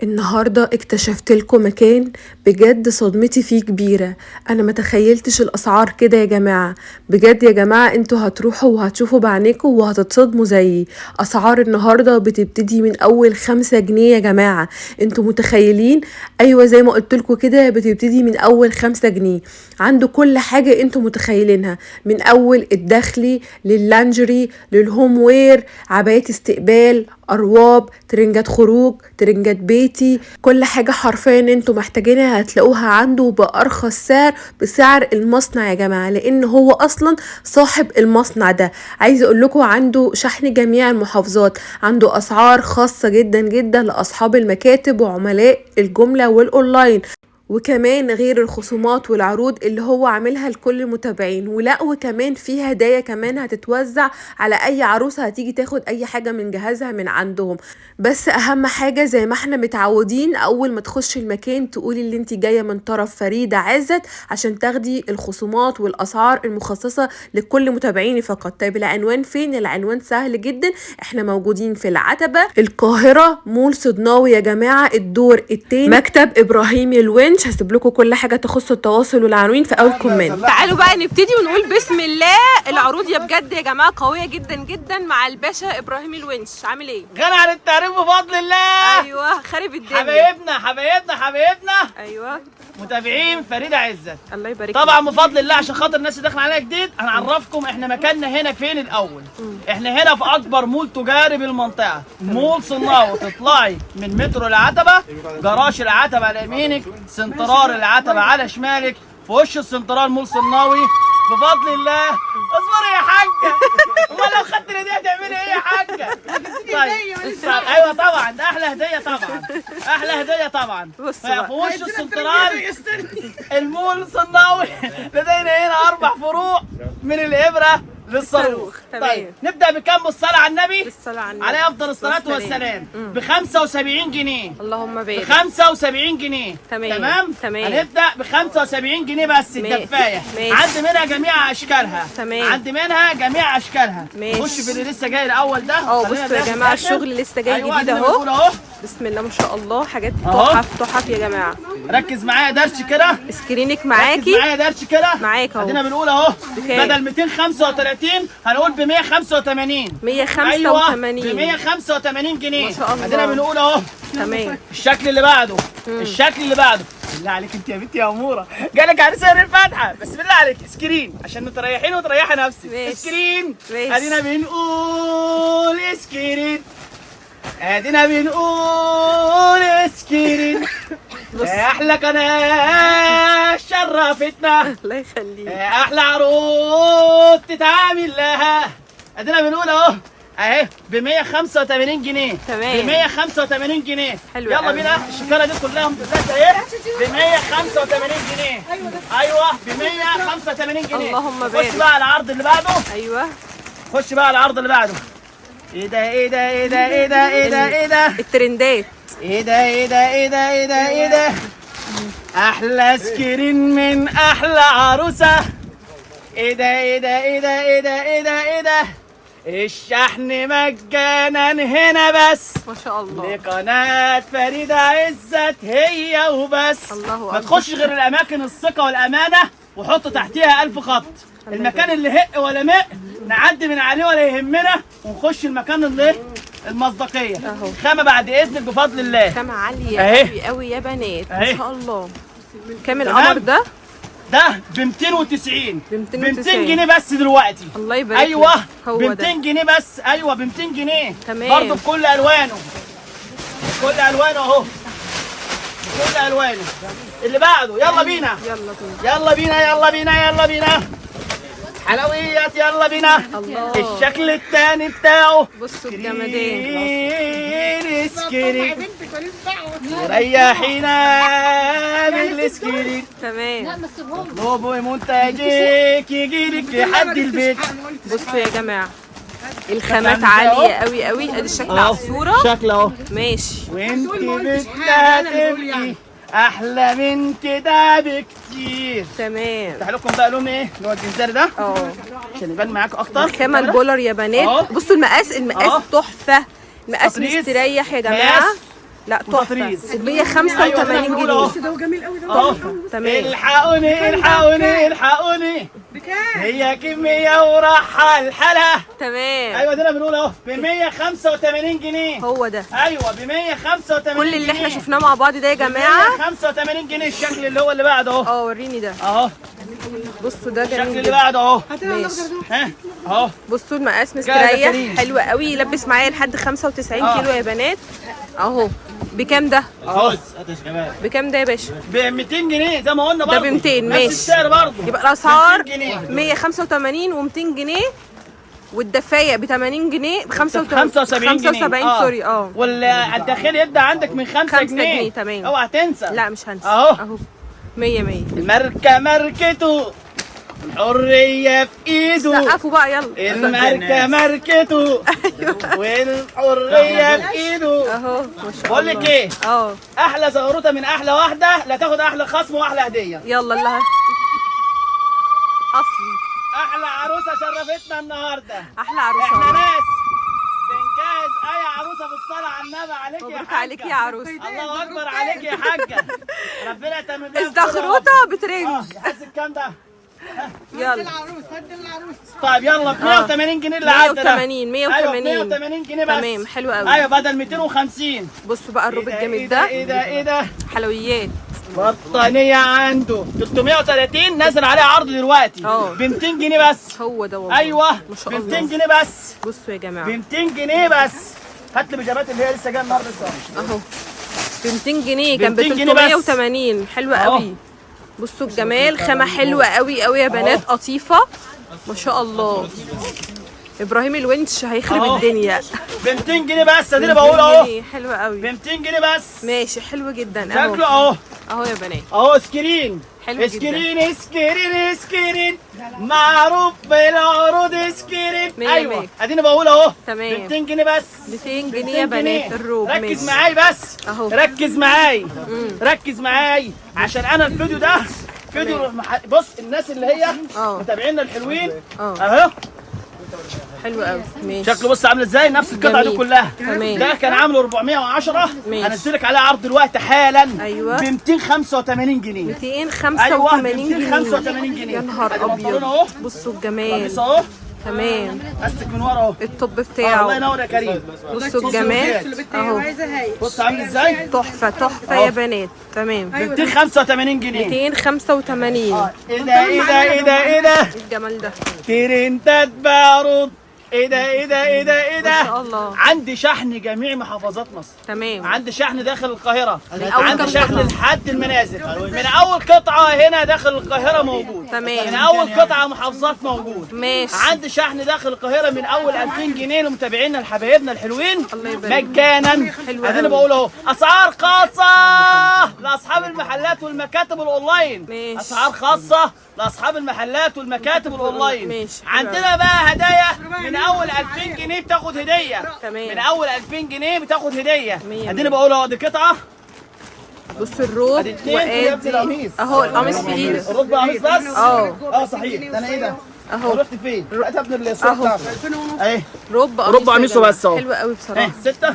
النهاردة اكتشفت لكم مكان بجد صدمتي فيه كبيرة. انا ما تخيلتش الاسعار كده يا جماعة. بجد يا جماعة انتوا هتروحوا وهتشوفوا بعينيكم وهتتصدموا زيي. اسعار النهاردة بتبتدي من اول 5 جنيه يا جماعة، انتوا متخيلين؟ ايوه زي ما قلت لكم كده، بتبتدي من اول 5 جنيه. عنده كل حاجة انتوا متخيلينها، من اول الداخلي لل lingerie لل home wear، عبايات استقبال، ارواب، ترنجات خروج، ترنجات بيتي، كل حاجة حرفيا انتوا محتاجينها هتلاقوها عنده بأرخص سعر، بسعر المصنع يا جماعة، لان هو اصلا صاحب المصنع ده. عايزة اقول لكم عنده شحن جميع المحافظات، عنده اسعار خاصة جدا جدا لاصحاب المكاتب وعملاء الجملة والاونلاين، وكمان غير الخصومات والعروض اللي هو عاملها لكل المتابعين. ولا وكمان في هدايا كمان هتتوزع على اي عروسة هتيجي تاخد اي حاجة من جهازها من عندهم. بس اهم حاجة زي ما احنا متعودين، اول ما تخش المكان تقولي اللي انت جاية من طرف فريدة عزت عشان تاخدي الخصومات والاسعار المخصصة لكل متابعيني فقط. طيب العنوان فين؟ العنوان سهل جدا، احنا موجودين في العتبة القاهرة، مول صدناوي يا جماعة، الدور التاني، مكتب ابراهيم الونش. هسيب لكم كل حاجة تخص التواصل والعناوين في اول comment. تعالوا بقى نبتدي ونقول بسم الله. العروض يا بجد يا جماعة قوية جدا جدا مع الباشا ابراهيم الونش. عامل ايه؟ غني عن التعريف بفضل الله. ايوه خارب الدنيا. حبايبنا حبايبنا حبايبنا. ايوه متابعين فريدة عزت. الله يبارك. طبعا بفضل الله، عشان خاطر الناس اللي داخله علينا جديد هنعرفكم احنا مكاننا هنا فين الاول. احنا هنا في اكبر مول تجاري بالمنطقة، مول صناوي. تطلعي من مترو العتبة، جراج العتبة على يمينك، سنترال العتبة على شمالك، في وش السنترال مول صناوي بفضل الله. اصبري يا حاجة، امال لو خدت الهدية هتعملي ايه يا حاجة؟ طيب ايوه طبعا ده احلى هديه، طبعا احلى هديه طبعا. بصوا في وش السنترال المول صناوي. لدينا هنا 4 فروع من الابره للصاروخ. طيب نبدا بكام؟ بالصلاة على النبي، بالصلاة على النبي، عليه افضل الصلاة والسلام. ب 75 جنيه. اللهم بارك. ب 75 جنيه. تمام تمام. هنبدا ب 75 جنيه بس. الدفايه عندي منها جميع اشكالها. تمام. عندي منها جميع اشكالها. خش في اللي لسه جاي الاول ده. بصوا يا جماعة الشغل لسه جاي جديد اهو. بسم الله ما شاء الله، حاجات تحف تحف يا جماعة. ركز معايا درش كده، screen ك معاكي. ركز معايا درش كده معاك اهو. ادينا بنقول اهو بدل 235 هنقول ب 185. 185. ايوه ب 185 جنيه ما شاء الله. ادينا بنقول اهو. تمام. الشكل اللي بعده، الشكل اللي بعده. بالله عليك انت يا بنتي يا اموره، جالك على سعر الفاتحة، بس بالله عليك screen عشان تريحيني وتريحي نفسك. screen. ادينا بنقول screen، ادينا بنقول screen. احلى قناة شرفتنا، الله يخليك. احلى عروض تتعامل لها. ادينا بنقول اهو اهي ب 185 جنيه. تمام. ب 185 جنيه. حلو. يلا بينا. الشكاره دي كلها موديلات اهي ب 185 جنيه. ايوه ب 185 جنيه. اللهم بارك. خش بقى على العرض اللي بعده. ايوه خش بقى على العرض اللي بعده. ايه ده ايه ده ايه ده ايه ده ايه ده ايه ده الترندات. ايه ده ايه ده ايه ده ايه ده ايه ده. احلى screen من احلى عروسه. ايه ده ايه ده ايه ده ايه ده ايه ده ايه ده. الشحن مجانا هنا بس ما شاء الله لقناة فريدة عزت هي وبس. الله أكبر. ما تخش غير الاماكن الثقة والامانة، وحط تحتيها 1000 خط. المكان اللي هق ولا مق نعدي من عليه ولا يهمنا، ونخش المكان اللي المصداقية. خامة بعد اذنك بفضل الله، خامة عالية قوي قوي يا بنات ما شاء الله. كام القمر ده؟ ده ب 290. ب 200 جنيه بس دلوقتي. الله يبارك. ايوه ب 200 جنيه بس. ايوه ب 200 جنيه. تمام. برضه بكل الوانه، بكل الوانه اهو، بكل الوانه. اللي بعده يلا بينا يلا بينا يلا بينا يلا بينا يلا بينا. حلويات يلا بينا. الله. الشكل الثاني بتاعه. بصوا الجمدان. screen ريحينا من ال screen. تمام. اطلبوا منتجك يجيلك لحد البيت. بصوا يا جماعة الخامات عالية قوي قوي. ادي الشكل على الصورة، شكل اهو. ماشي. وانت بتبقي احلى من كده بكتير. تمام. افتح لكم بقى لون ايه اللي هو الجنزير ده عشان يبان معاكم اكتر. الخامة البولر يا بنات. بصوا المقاس، المقاس تحفة. مقاس مستريح يا جماعة. لا تحفة. وتطريز. ب 185 أيوة، جنيه. ده جميل قوي ده. اهو. تمام. الحقوني الحقوني الحقوني، بكام؟ هي كمية وراحة الحلا. تمام. ايوه ده انا بنقول اهو ب 185 جنيه. هو ده ايوه ب 185. كل اللي احنا شفناه مع بعض ده يا جماعة. 185 جنيه. الشكل اللي هو اللي بعده اهو. وريني ده. اهو بصوا ده الشكل جميل اللي جدا. بعده اهو. ماشي. ها اهو. بصوا المقاس يا مستريح كريم. حلو قوي، يلبس معايا لحد 95 كيلو يا بنات. اهو بكام ده؟ اهو بكام ده يا باشا؟ ب 200 جنيه زي ما قلنا برضه. ده ب 200. ماشي. نفس السعر برضه. يبقى الاسعار 200 جنيه. 185 و200 جنيه، والدفايه ب 80 جنيه، ب 75 جنيه. 75 sorry. والداخلي يبدا عندك من 5 5 جنيه. جنيه، تمام. اوعى تنسى. لا مش هنسى. اهو. اهو 100 100. الماركة ماركته، الحرية في ايده. سقفوا بقى يلا. الماركة ماركته والحرية في ايده. اهو ما شاء الله. بقول لك ايه؟ احلى زغروطه من احلى واحدة، لا تاخد احلى خصم واحلى هديه. يلا الله اصلي. احلى عروسه شرفتنا النهارده. احلى عروسه احنا والله. ناس بنجهز اي عروسه بالصلاة على النبي. عليك يا مبروك حاجة. عليك يا عروسه. الله اكبر عليك يا حاجة. ربنا يتمم لها. الزغروطه بترند. حاسس الكام ده؟ يلا العروس هد العروس. طيب يلا ب 180 جنيه اللي عدى ده. 180. 180. ايوه 180 جنيه بس. تمام حلو قوي. ايوه بدل 250. بصوا بقى الروب الجامد ايه ده. ايه ده ايه ده؟ حلويات. بطانيه عنده 330 نازل عليها عرض دلوقتي ب 200 جنيه بس. هو ده والله. ايوه ما شاء ب 200 الله. جنيه بس. بصوا يا جماعة ب 200 جنيه بس. هات لي بيجامات اللي هي لسه جاية النهارده لسه. اهو ب 200 جنيه كان ب 200 جنيه بس. 380. حلوة قوي. بصوا الجمال، خامة حلوة قوي قوي يا بنات، قطيفة ما شاء الله. ابراهيم الونش هيخرب الدنيا. ب 200 جنيه بس، اديني بقول اهو. حلوة قوي ب 200 جنيه بس. ماشي حلو جدا اهو. شكله اهو. اهو يا بنات اهو screen. حلو جدا. screen screen screen معروف بالعروض screen. ايوه اديني بقول اهو. تمام ب 200 جنيه بس. 200 جنيه يا بنات الروب. ركز معاي بس اهو. ركز معاي. ركز معاي عشان انا الفيديو ده فيديو بص الناس اللي هي متابعينا الحلوين اهو. حلو قوي ماشي. شكله بص عامل ازاي، نفس القطعة دي كلها. تمام. ده كان عامله 410، هنزلك عليه عرض دلوقتي حالا. ايوه ب 285 جنيه. 285 جنيه. 285 جنيه. يا نهار ابيض. بصوا الجمال. قميص اهو. تمام. استك من ورا اهو. ال top بتاعه. الله ينور يا كريم. بصوا الجمال اهو. بص عامل ازاي. تحفة تحفة يا بنات. تمام. 285 جنيه. 285. ايه ده ايه ده ايه ده ايه ده الجمال ده. ترندات بارود. ايه ده ايه ده ايه ده ايه ده. ما شاء الله. عندي شحن جميع محافظات مصر. تمام. عندي شحن داخل القاهرة. عندي شحن لحد المنازل. من اول قطعه هنا داخل القاهرة موجود. تمام. من اول قطعه محافظات موجود. ماشي. عندي شحن داخل القاهرة من اول 2000 جنيه لمتابعينا لحبايبنا الحلوين مجانا. اديني بقول اهو اسعار خاصة لاصحاب المحلات والمكاتب الاونلاين. ماشي. اسعار خاصة لاصحاب المحلات والمكاتب الاونلاين. ماشي. عندنا بقى هدايا من اول 2000 جنيه بتاخد هديه. تمام. من اول 2000 جنيه بتاخد هديه. اديني بقول اهو دي قطعه. بص الروب وادي اهو القميص في ايدك. الروب قميص بس. اه صحيح. ده انا ايه ده؟ اهو. رحت فين؟ رحت يا ابن الصورة بتاعتك اهي. روب روب قميصه بس اهو. حلو قوي بصراحة. 6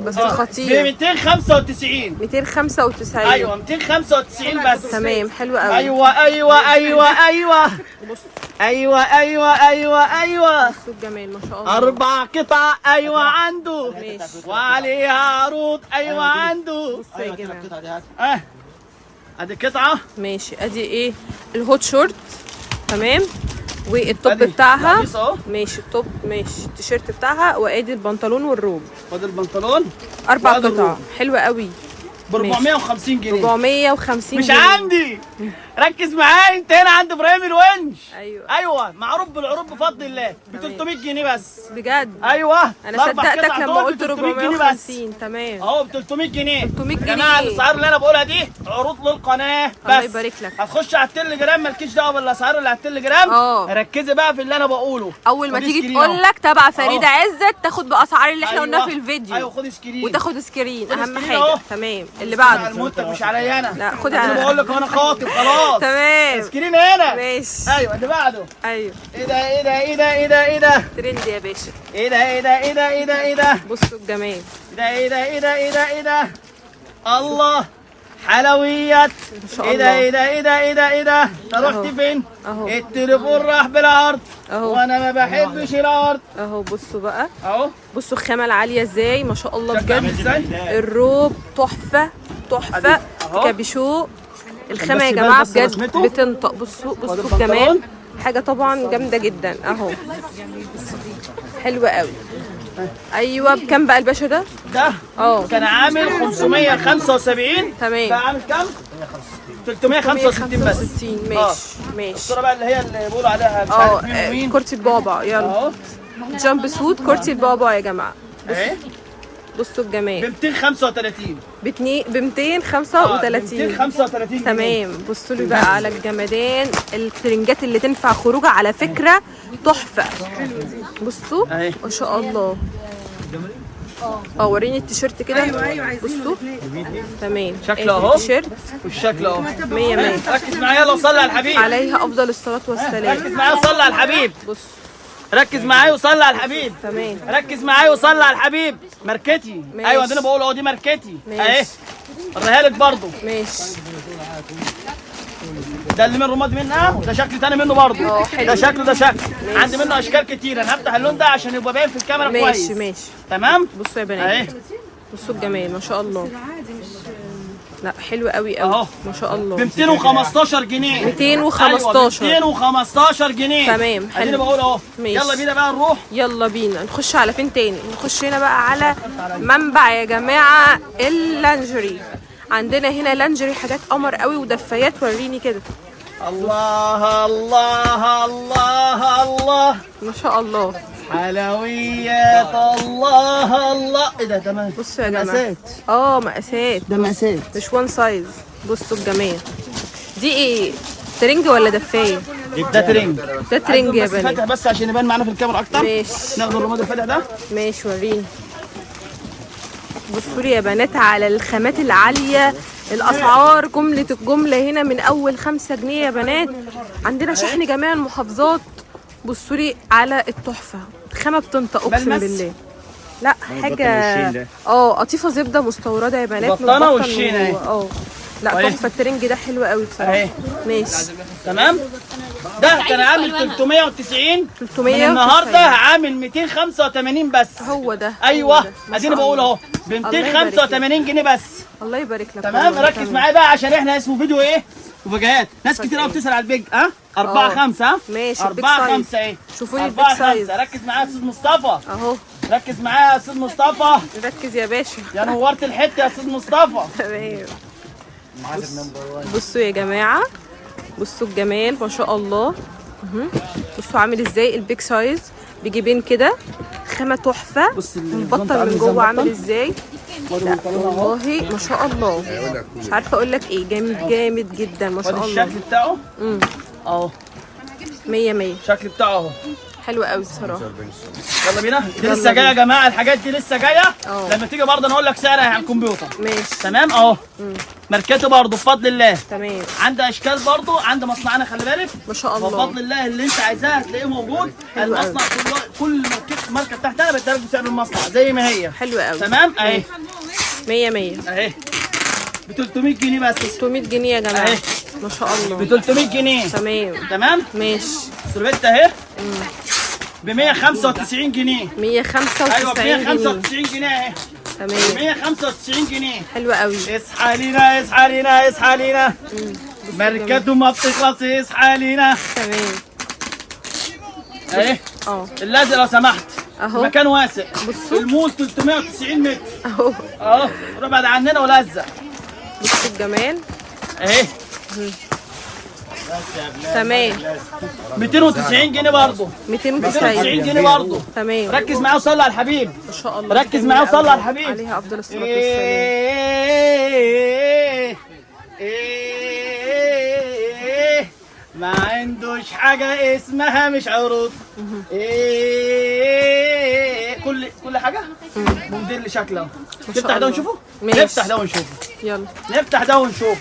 بس خطير. ب 295. 295. ايوه 295 بس. تمام حلو قوي. ايوه ايوه ايوه ايوه ايوه ايوه ايوه ايوه. بصوا الجمال ما شاء الله. 4 قطع. ايوه عنده. ماشي. وعليها عروض. ايوه عنده. بصوا يا جماعة. ادي قطعه. ماشي. ادي ايه ال hot short. تمام. وال top بتاعها. ماشي ال top. ماشي التيشيرت بتاعها. وادي البنطلون والروب. وادي البنطلون. 4 قطع. حلوة قوي. ب 450 جنيه. 450 مش جنيه. عندي. ركز معايا انت هنا عند ابراهيم الونش. ايوه ايوه معروف بالعروض بفضل الله ب 300 جنيه بس. بجد؟ ايوه انا صدقتك لما قلت 450. تمام اهو ب 300 جنيه. 300 جنيه يا جماعة الاسعار اللي انا بقولها دي عروض للقناة بس. الله يبارك لك. هتخش على التليجرام مالكيش دعوه بالاسعار اللي على التليجرام. ركزي بقى في اللي انا بقوله. اول ما تيجي تقول لك تبع فريدة عزت تاخد باسعار اللي احنا قلناها في الفيديو. ايوه خد screen وتاخد screen اهم حاجة. تمام. اللي بعده. المنتج مش عليا انا. لا خدي انا على بقول لك انا خاطب خلاص. تمام screen هنا. ماشي. ايوه اللي بعده. ايوه ايه ده ايه ده ايه ده ايه ده ايه ده ترند يا باشا. ايه ده ايه ده ايه ده ايه ده ايه ده. بصوا الجمال. ده ايه ده ايه ده ايه ده ايه ده. الله حلويات. شاء ايه ده الله. ايه ده ايه ده ايه ده ايه ده. انت رحت فين؟ اهو. التليفون راح بالعرض اهو. وانا ما بحبش العرض. اهو بصوا بقى، اهو بصوا الخامة العالية ازاي ما شاء الله شكله عامل بجد. ازاي؟ الروب تحفة تحفة. أهو. كابيشو الخامة يا بس يبان جماعة بس بجد رسمته. بتنطق. بصوا بصوا البنطلون. الجمال، حاجة طبعا جامدة جدا اهو، حلوة قوي. ايوه بكام بقى الباشا ده؟ ده اه كان عامل 575. تمام. بقى عامل كام؟ 365 بس. 65. ماشي ماشي. الصورة بقى اللي هي اللي بيقولوا عليها مش عارف مين ومين. كرسي البابا. يلا اهو jumpsuit كرسي البابا يا جماعة. اهي بصوا ب الجمال. 235. ب 235. 235 جنيه. تمام. بصوا لي بقى على الجمدان، الترنجات اللي تنفع خروجه على فكرة تحفة. بصوا اهي. ما شاء الله. اه وريني التيشيرت كده. ايوه ايوه بصوا تمام. شكله اهو. التيشيرت والشكل اهو 100 100. ركز معايا يلا وصلي على الحبيب. عليها افضل الصلاة والسلام. ركز معايا وصلي على الحبيب. بص ركز معايا وصلي على الحبيب. تمام. ركز معايا وصلي على الحبيب. ماركتي. ماشي. ايوه ده انا بقول اهو دي ماركتي. ماشي. اهي وريها لك برضه. ماشي. ده اللي من رماد منها، ده شكل تاني منه برضه. اه، حلو. ده شكله ده شكل. عندي منه اشكال كتير. انا هفتح اللون ده عشان يبقى باين في الكاميرا كويس. ماشي ماشي. تمام. بصوا يا اهي بنات، بصوا الجمال ما شاء الله. لا حلو قوي قوي اهو. ما شاء الله. ب 215 جنيه. 215. أيوة 215 جنيه. تمام، حلو. اديني بقول اهو. ماشي. يلا بينا بقى نروح. يلا بينا نخش على فين تاني؟ نخش هنا بقى على منبع يا جماعة اللانجري. عندنا هنا لانجري حاجات قمر قوي ودفايات. وريني كده. الله الله الله الله ما شاء الله. حلويات. الله الله. ايه ده؟ ده بصوا يا جماعة. مقاسات. اه مقاسات، ده مقاسات مش one size. بصوا الجمال. دي ايه؟ ترنج ولا دفايه؟ ده ترنج. ده ترنج يا بس بنات. فاتح بس عشان يبان معانا في الكاميرا اكتر. ماشي. ناخد الرماد الفاتح ده. ماشي وريني. بصوا لي يا بنات على الخامات العالية، الأسعار جملة الجملة هنا من أول 5 جنيه يا بنات. عندنا شحن جميع المحافظات. بصوا لي على التحفة، خامة بتنطق أقسم ملمس. بالله. لا حاجة اه قطيفة زبدة مستوردة يا بنات، بطانة متبطن والشين من أهي. جوه. اه لا أهي. تحفة، الترنج ده حلو قوي بصراحة. أهي. ماشي تمام. ده كان عامل 390. 390. من النهارده عامل 285 بس. هو ده. هو ايوه ده. ما اديني شاء بقول الله. اهو ب 285 جنيه بس. الله يبارك لك تمام. والله. ركز تمام. معايا بقى عشان احنا اسمه فيديو ايه؟ مفاجآت. ناس كتير قوي بتسأل على ال big. ها 4 5. ماشي، ال big 4 size. 5 ايه؟ شوفوا لي ال big 4 size. 5. ركز معايا يا استاذ مصطفى. اهو ركز معايا يا استاذ مصطفى. ركز يا باشا. يا نورت الحتة يا استاذ مصطفى. تمام. بصوا يا جماعة، بصوا الجمال ما شاء الله. بصوا عامل ازاي ال big size بجيبين كده، خامة تحفة، بص البنط مبطن عامل من ازاي جوه عامل مبطن. ازاي. لا والله ما شاء الله، مش عارفة اقول لك ايه، جامد جامد جدا ما شاء وادي الله. الشكل بتاعه اهو. 100 100. الشكل بتاعه اهو. حلو قوي بصراحة. يلا بينا. دي لسه جاية يا جماعة، الحاجات دي لسه جاية. اه. لما تيجي برضه انا اقول لك سعرها على الكمبيوتر. ماشي تمام اهو. ماركته برضه بفضل الله. تمام. عندي اشكال برضه، عند مصنعنا خلي بالك ما شاء الله. بفضل الله اللي انت عايزاه هتلاقيه موجود. حلو قوي. المصنع كل ماركة بتاعتي انا بديها لك بسعر المصنع زي ما هي. حلو قوي. تمام اهي. 100 100. اهي ب 300 جنيه بس. 300 جنيه يا جماعة اهي. ما شاء الله. ب 300 جنيه. تمام تمام. ماشي. سلوبيت اهي ب 195 جنيه. 195 ايوه ب جنيه. 195 جنيه اهي. تمام 195 جنيه. حلو قوي. اصحى لينا اصحى لينا اصحى لينا. ماركته ما بتخلص. اصحى لينا. تمام اهي اه اللزق لو سمحت. اهو. مكان واسع. بصوا. المول 390 متر اهو. اهو. روح بعد عننا ولزق. بصوا الجمال. اهي تمام 290 جنيه برضه. 290 290 جنيه برضه. تمام. ركز معايا وصلي على الحبيب. ما شاء الله. ركز معايا وصلي على الحبيب. عليها افضل الصلاة والسلام. ايه ايه ما عندوش حاجة اسمها مش عروض. ايه كل حاجة بموديل شكله. نفتح ده ونشوفه. نفتح ده ونشوفه. يلا نفتح ده ونشوفه.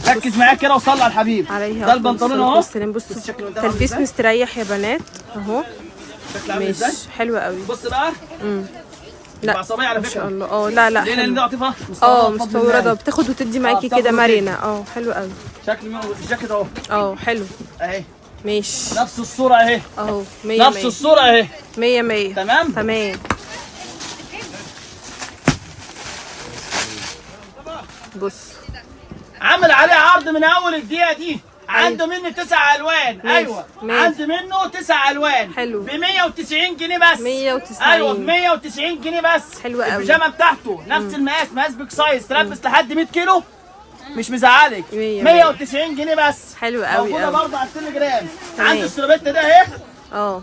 ركز معايا كده وصلي على الحبيب. ده البنطلون اهو. بصوا تلبيس مستريح يا بنات اهو. شكله عامل ازاي؟ حلو قوي. بص بقى. لا عصبية على فكرة ما شاء الله. اه لا لا لان ده عاطفة مستورده، بتاخد وتدي معاكي كده مرنه. حلو قوي. شكل الجاكيت اهو. حلو اهي. ماشي. نفس الصورة اهي. اهو 100 نفس الصورة اهي. 100 100. تمام تمام. بص عامل عليه عرض من اول الدقيقة دي. عنده منه 9 الوان. ماشي. ايوه ماشي. عنده منه 9 الوان. حلو. ب 190 جنيه بس. 190. ايوه ب 190 جنيه بس. حلو قوي. البيجامه بتاعته نفس المقاس، مقاس big size، تلبس لحد 100 كيلو مش مزعلك. 190 جنيه بس. حلو قوي. موجودة برضه على التليجرام. عند السلوبيت ده اهي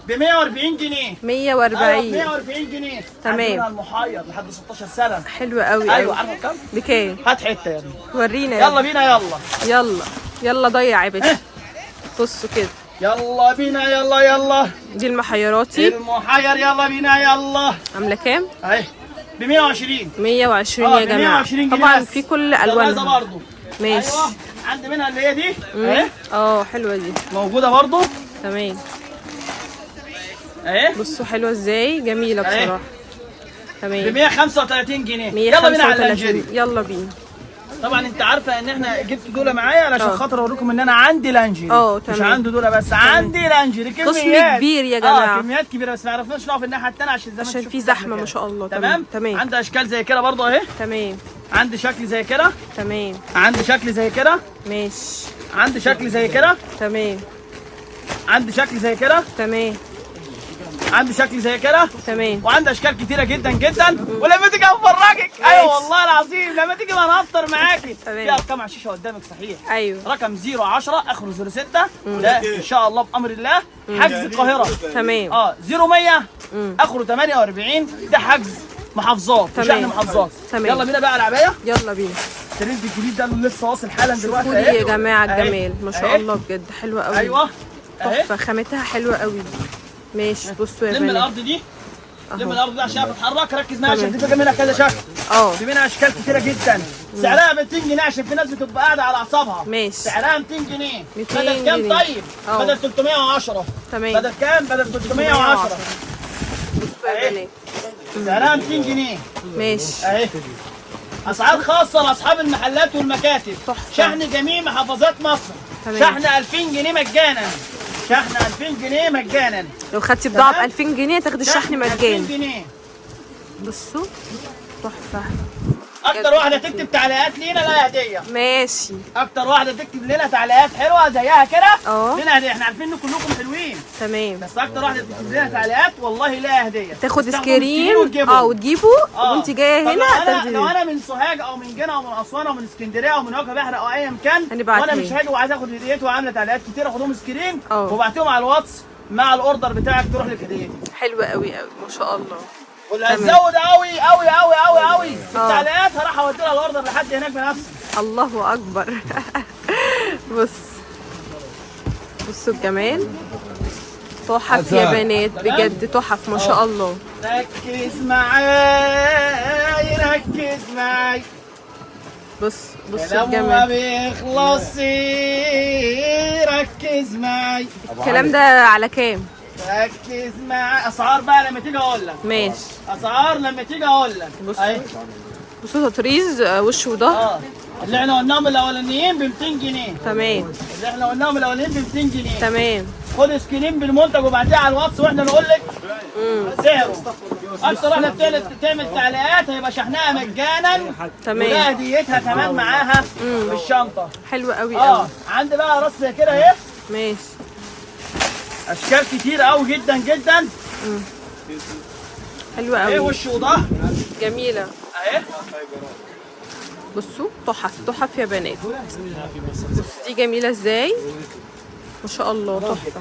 ب 140 جنيه. 140. أيوة 140 جنيه. تمام. عندنا المحير لحد 16 سنة. حلو قوي. ايوه عارفه بكام؟ بكام؟ هات حتة يا ابني ورينا. يلا بينا. يلا يلا يلا ضيع يا باشا. بصوا كده. يلا بينا. يلا يلا. دي المحيراتي. المحير يلا بينا يلا. عامله كام؟ اهي ب 120. 120 يا جماعة. 120 جنيه طبعا في كل الوانها برضه. ماشي. ايوه عندي منها اللي هي دي اهي. حلوة دي موجودة برضه. تمام اهي. بصوا حلوة ازاي، جميلة بصراحة. تمام ب 135 جنيه. يلا بينا على اللانجيري. يلا بينا. طبعا انت عارفه ان احنا جبت دول معايا علشان خاطر اوريكم ان انا عندي لانجيري. تمام. مش عندي دول بس، عندي لانجيري كميات قسم كبير يا جماعة. كميات كبيرة بس ما عرفناش نقف الناحية الثانية عشان زي ما عشان في زحمة ما شاء الله. تمام تمام. عندي اشكال زي كده برضه اهي. تمام. عندي شكل زي كده. تمام. عندي شكل زي كده. ماشي. عندي شكل زي كده. تمام. عندي شكل زي كده. تمام. عندي شكل زي كده. تمام. وعندي اشكال كتيرة جدا جدا. ولما تيجي افرجك. ايوه والله العظيم لما تيجي ما انا معاكي. في ارقام على الشاشة قدامك صحيح. ايوه. رقم 010 اخره 06 ده ان شاء الله بامر الله حجز القاهرة. تمام. 0100 اخره 48 ده حجز محافظات. تمام. شحن محافظات. تمام. يلا بينا بقى على العباية. يلا بينا. الترند الجديد ده اللي لسه واصل حالا دلوقتي. شوفوا لي يا جماعة الجمال ما شاء الله بجد حلوة قوي. ايوه تحفة، خامتها حلوة قوي. ماشي. بصوا يا بنات لم الارض دي. لم الارض دي عشان تتحرك. ركز معايا عشان تبقى منها كذا شكل. في منها اشكال كتيرة جدا. سعرها 200 جنيه عشان في ناس بتبقى قاعدة على اعصابها. ماشي. سعرها 200 جنيه. 200 بدل كام طيب؟ بدل 310. تمام. بدل كام؟ بدل 310. بصوا يا بنات سعرها 200 جنيه. ماشي. اهي اسعار خاصة لاصحاب المحلات والمكاتب. شحن جميع محافظات مصر. تمام. شحن 2000 جنيه مجانا. شحن 2000 جنيه مجانا. لو خدتي بضاعة ب 2000 جنيه تاخدي الشحن مجانا. 2000 جنيه. بصوا تحفة. اكتر واحدة تكتب تعليقات لينا لها هديه. ماشي. اكتر واحدة تكتب لنا تعليقات حلوة زيها كده لنا هديه. احنا عارفين ان كلكم حلوين. تمام. بس اكتر واحدة تكتب لنا تعليقات والله لها هديه. تاخد screen وتجيبه وانت جاية هنا. لو انا من سوهاج او من جنة او من اسوان او من اسكندرية او من وجه بحر او اي مكان وانا مش هاجي وعايز اخد هديتي وعامله تعليقات كتير، اخدهم screen وابعتهم على الواتس مع ال order بتاعك تروح لك هديتي. حلوة قوي قوي ما شاء الله. واللي هتزود قوي قوي قوي قوي قوي في التعليقات هروح اودي لها ال order لحد هناك بنفسي. الله اكبر. بص بصوا الجمال. تحف يا بنات بجد تحف ما شاء الله. ركز معاي ركز معاي. بص بص الجمال ما بيخلصش. ركز معاي. الكلام ده على كام؟ ركز مع اسعار بقى لما تيجي اقول لك. ماشي. اسعار لما تيجي اقول لك. بصوا بصوا تطريز وش وظهر. اللي احنا قلناهم الاولانيين ب 200 جنيه. تمام. اللي احنا قلناهم الاولانيين ب 200 جنيه. تمام. خد screen بالمنتج وبعتيه على الواتس واحنا نقول لك سعره. اكتر واحدة بتعمل تعليقات هيبقى شحنها مجانا. تمام. وده هديتها كمان معاها في الشنطة. حلوة قوي قوي. عندي بقى راس زي كده اهي. ماشي. اشكال كتير قوي جدا جدا. حلوة قوي. ايه وش وظهر جميلة اهي. بصوا تحف تحف يا بنات. بصوا دي جميلة ازاي ما شاء الله تحفة.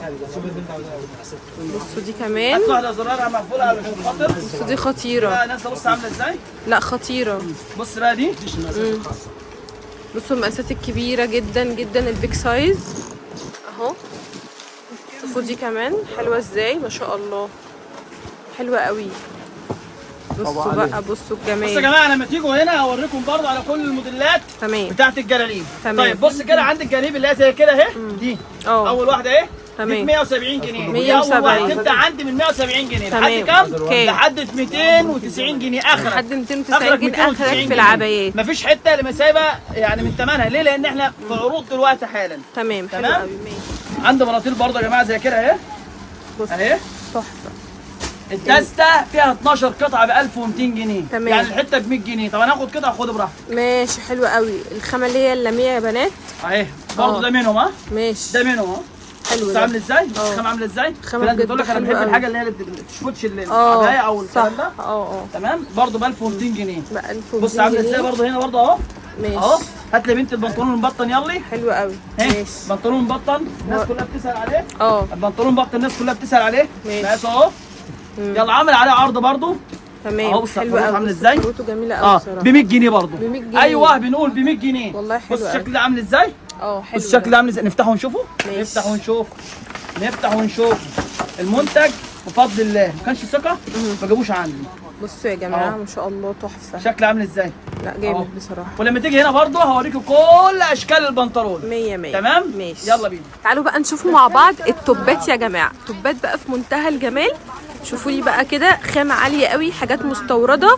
بصوا دي كمان. واحدة زرارها مقفولة علشان خاطر. بصوا دي خطيرة. لا ناس بص عامله ازاي. لا خطيرة. بص بقى دي. بصوا المقاسات الكبيرة جدا جدا ال big size اهو. بصوا دي كمان حلوة ازاي، ما شاء الله حلوة قوي. بصوا بقى، بصوا الجمال. بصوا يا جماعة لما تيجوا هنا هوريكم برضه على كل الموديلات. تمام. بتاعت الجلاليب. تمام. طيب بص كده عندك الجلاليب اللي هي زي كده اهي دي. اول واحدة اهي. تمام. 170 جنيه. 170. تبدا عندي من 170 جنيه تمام. لحد كام؟ لحد لحد 290 جنيه اخرك. لحد 290 جنيه اخرك في العبايات. مفيش حتة اللي سايبه يعني من ثمنها. ليه؟ لان احنا في عروض دلوقتي حالا. تمام. حلو قوي. ماشي. عندي بناطيل برضه يا جماعة زي كده اهي. بص اهي تحفة. الدسته فيها 12 قطعه ب 1200 جنيه. تمام. يعني الحتة ب 100 جنيه. طب انا هاخد قطعه، خد براحتك. ماشي حلو قوي. الخامة اللي هي اللميع يا بنات اهي برضه ده منهم. ها ماشي ده منهم اهو. حلو. بص عامل ازاي؟ الخامة عامله ازاي؟ الخامة بجد بتقول لك انا بحب الحاجة اللي هي اللي تشفطش العباية او الكلام ده. تمام. برضه ب 1200 جنيه. ب 1200. بص عامله ازاي برضه هنا برضه اهو. ماشي اهو. هات لي بنت البنطلون المبطن يلا. حلو قوي. ماشي. بنطلون مبطن الناس كلها بتسال عليه. البنطلون مبطن الناس كلها بتسال عليه. ماشي اهو. يلا عامل عليه عرض برضه. تمام. اهو. بص حلو قوي. عامل ازاي؟ خروته جميلة قوي بصراحة. ب 100 جنيه برضه. ب 100 جنيه. ايوه بنقول ب 100 جنيه. والله حلو بص الشكل ده عامل ازاي؟ حلو. بص الشكل ده عامل ازاي؟ نفتحه ونشوفه. ماشي. نفتح ونشوف. نفتح ونشوف المنتج بفضل الله. ما كانش ثقة ما جابوش عندي. بصوا يا جماعة ما شاء الله تحفة. شكل عامل ازاي؟ لا جامد بصراحة. ولما تيجي هنا برضه هوريكم كل اشكال البنطلون. 100 100. تمام. ماشي يلا بينا. تعالوا بقى نشوف مع بعض التوبات يا جماعة. توبات بقى في منتهى الجمال. شوفوا لي بقى كده خامة عالية قوي، حاجات مستورده،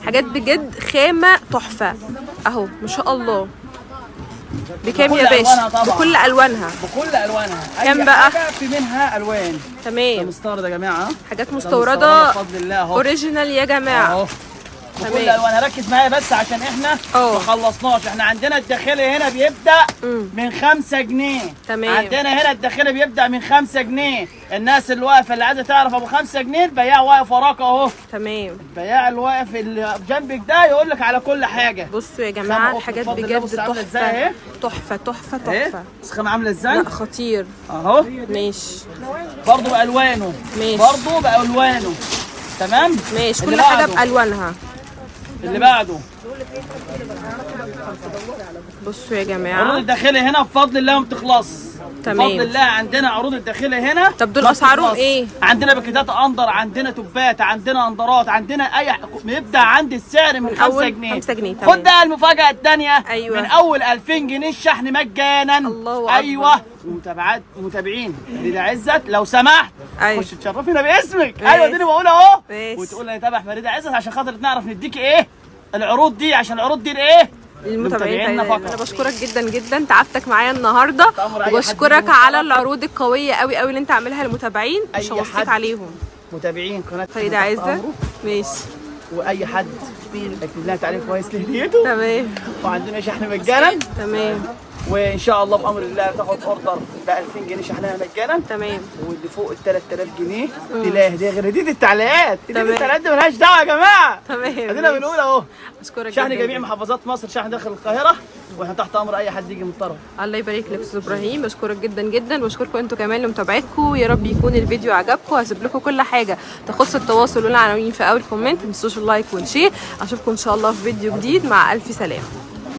حاجات بجد خامة تحفة اهو ما شاء الله. بكام يا باشا؟ بكل الوانها. بكل الوانها. كام بقى؟ في منها الوان. تمام. ده مستورد يا جماعة. حاجات مستورده بفضل الله اهو. original يا جماعة اهو. بكل الوانها. ركز معايا بس عشان احنا ما خلصناش. احنا عندنا الداخلي هنا بيبدا من 5 جنيه. تمام. عندنا هنا الداخلي بيبدا من 5 جنيه. الناس اللي واقفة اللي عايزه تعرف ابو 5 جنيه البياع واقف وراك اهو. تمام. البياع اللي واقف اللي جنبك ده يقول لك على كل حاجة. بصوا يا جماعة الحاجات بجد تحفة تحفة تحفة تحفة. بص خامة عامله ازاي؟ لا خطير اهو. ماشي. برضه بالوانه. ماشي. برضه بالوانه. تمام. ماشي. كل حاجة بالوانها. اللي بعده. بصوا يا جماعة عروض الداخلي هنا بفضل الله ما بتخلص. تمام. بفضل الله عندنا عروض الداخلي هنا. طب دول اسعارهم ايه؟ عندنا باكيتات اندر، عندنا توبات، عندنا اندرات، عندنا اي بيبدا عند السعر من 5 جنيه. 5 جنيه. تمام. خد بقى المفاجاة الثانية. ايوه. من اول 2000 جنيه الشحن مجانا. الله اكبر. ايوه. ومتابعات متابعين فريدة عزت لو سمحت. ايوه. خش تشرفينا باسمك. ايوه دي اللي بقول اهو. وتقول انا تابع فريدة عزت عشان خاطر نعرف نديكي ايه العروض دي، عشان العروض دي لايه؟ للمتابعين. انا بشكرك جدا جدا، تعبتك معايا النهارده، وبشكرك على العروض القوية قوي قوي اللي انت عاملها للمتابعين. مش هوصيك عليهم. متابعين قناة فريدة عزت. ماشي. واي حد اكتب لها تعليق كويس لهديته. تمام. وعندنا شحن مجانا. تمام. وان شاء الله بامر الله تاخد order ب 2000 جنيه شحنها مجانا. تمام. واللي فوق ال 3000 جنيه تلاقي هديه غير هديه التعليقات. هديه التعليقات دي مالهاش دعوه يا جماعة. تمام. ادينا بنقول اهو. اشكرك. شحن جميع محافظات مصر، شحن داخل القاهرة، واحنا تحت امر اي حد يجي من الطرف. الله يبارك لك استاذ ابراهيم، بشكرك جدا جدا، واشكركم انتوا كمان لمتابعتكم. يا رب يكون الفيديو عجبكم. هسيب لكم كل حاجة تخص التواصل والعناوين في اول comment. ما تنسوش ال like وال share. اشوفكم ان شاء الله في فيديو جديد. مع الف سلامه.